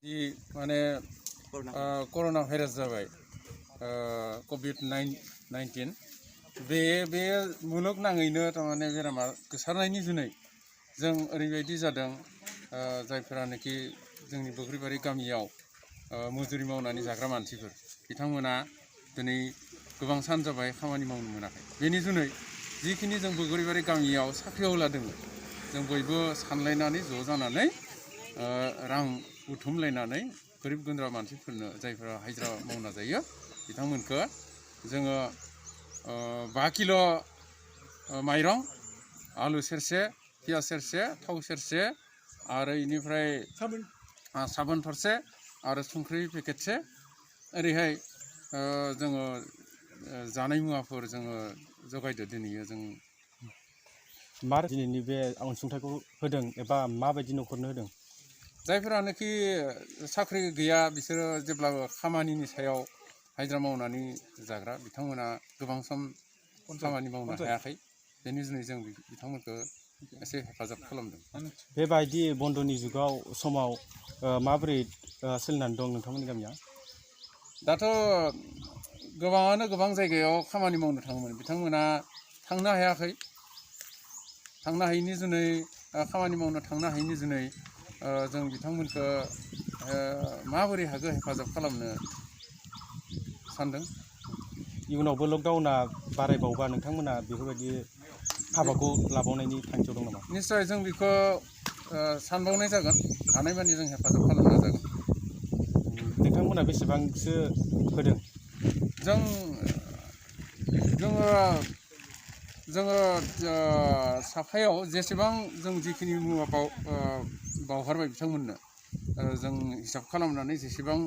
माने कर'ना भाइरास जाबाय COVID-19 बे मुलुगनाङैनो थारमाने बेरामा गोसारनायनि जुनै जों ओरैबायदि जादों जायफोरानोखि जोंनि बग्रिबारि गामियाव मजुरि मावनानै जाग्रा मानसिफोर बिथांमोना दिनै गोबां सान जाबाय खामानि मावनो मोनाखै। बेनि जुनै जिखिनि जों बग्रिबारि गामियाव साख्रिआवला दङ जों बयबो सानलायनानै ज' जानानै रां बुथुमलायनानै गोरिब गुन्द्रा मानसिफोरनो जायफोरा हाजिरा मावना जायो बिथांमोनखौ जोङो 5 किल' माइरं, आलु सेरसे, पियाज सेरसे, थाव सेरसे आरो इनिफ्राय साबोन थरसे आरो संख्रि पेकेटसे ओरैहाय जोङो जानाय मुवाफोर जोङो जगायदो दिनैयो जों मा दिनैनि बे अनसुंथाइखौ होदों एबा माबायदि न'खरनो होदों? जायफोरानोखि साख्रि गैया बिसोरो जेब्लाबो खामानिनि सायाव हाजिरा मावनानै जाग्रा बिथांमोना गोबां सम खामानि मावनो हायाखै। बेनि जुनै जों बिथांमोनखौ एसे हेफाजाब खालामदों। बेबायदि बन्द'नि जुगाव समाव माबोरै सोलिनानै दं नोंथांमोननि गामिया? दाथ' गोबाङानो गोबां जायगायाव खामानि मावनो थाङोमोन बिथांमोना थांनो हायाखै। थांनो हायैनि जुनै खामानि मावनो थांनो हायैनि जुनै जों बिथांमोनखौ माबोरै हागौ हेफाजाब खालामनो सानदों। इयुनावबो लकडाउना बारायबावोबा नोंथांमोना बेफोरबायदि हाबाखौ लाबावनायनि थांखियाव दं नामा? निस्सय जों बेखौ सानबावनाय जागोन, हानायमानि जों हेफाजाब खालामनो नाजागोन। नोंथांमोना बेसेबांसो होदों? जोङो साफायाव जेसेबां जों जिखिनि मुवा बावहरबाय बिथांमोननो जों हिसाब खालामनानै जेसेबां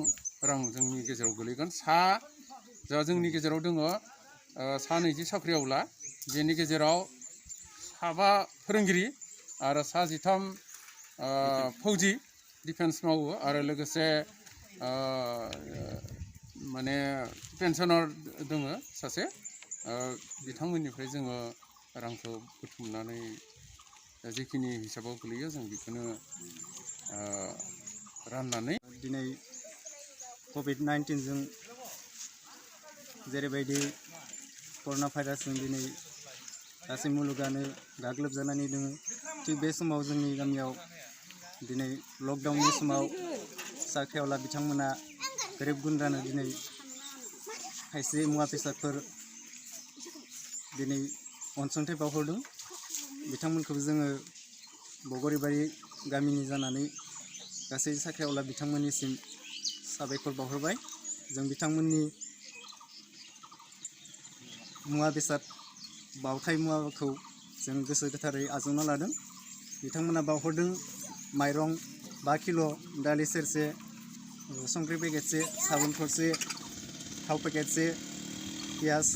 रां जोंनि गेजेराव गोलैगोन जोंनि गेजेराव दङ 20 साख्रिआवला बेनि गेजेराव 7 फोरोंगिरि आरो 13 फौजि डिफेन्स मावो आरो लोगोसे माने पेन्सनार दङ सासे बिथांमोननिफ्राय जोङो रांखौ बुथुमनानै जिखिनि हिसाबाव गोलैयो जों बेखौनो राननानै दिनै COVID-19जों जेरैबायदि कर'ना भाइरासजों दिनै गासै मुलुगानो गाग्लोबजानानै दङ थिग बे समाव जोंनि गामियाव दिनै लकडाउननि समाव साख्रिआवला बिथांमोना गोरिब गुन्द्रानो दिनै खायसे मुवा बेसादफोर दिनै अनसुंथाइ बावहरदों। बिथांमोनखौबो जोङो बग्रिबारि गामिनि जानानै गासै साख्रिआवला बिथांमोननिसिम साबायखर बावहरबाय। जों बिथांमोननि मुवा बेसाद बावथाय मुवाखौ जों गोसो गोथारै आजावना लादों। बिथांमोना बावहरदों माइरं 5 किल', दालि सेरसे, संख्रि पेकेटसे, साबोन थरसे, थाव पेकेटसे, पियाज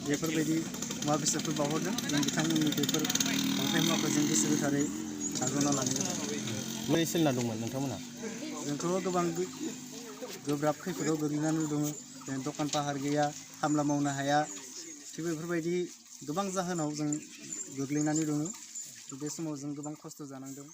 बेफोरबायदि मुवा बेसादफोर बावहरदों। जों बिथांमोननि बेफोर बावथाय मुवाखौ जों गोसो गोथारै आजावना लानाय जादों। बोरै सोलिना दंमोन नोंथांमोना? जोंथ' गोबां गोब्राब खैफोदाव गोग्लैनानै दङ। दखान पाहार गैया, खामला मावनो हाया, थिग बेफोरबायदि गोबां जाहोनाव जों गोग्लैनानै दङ। बे समाव जों गोबां खस्थ' जानांदों।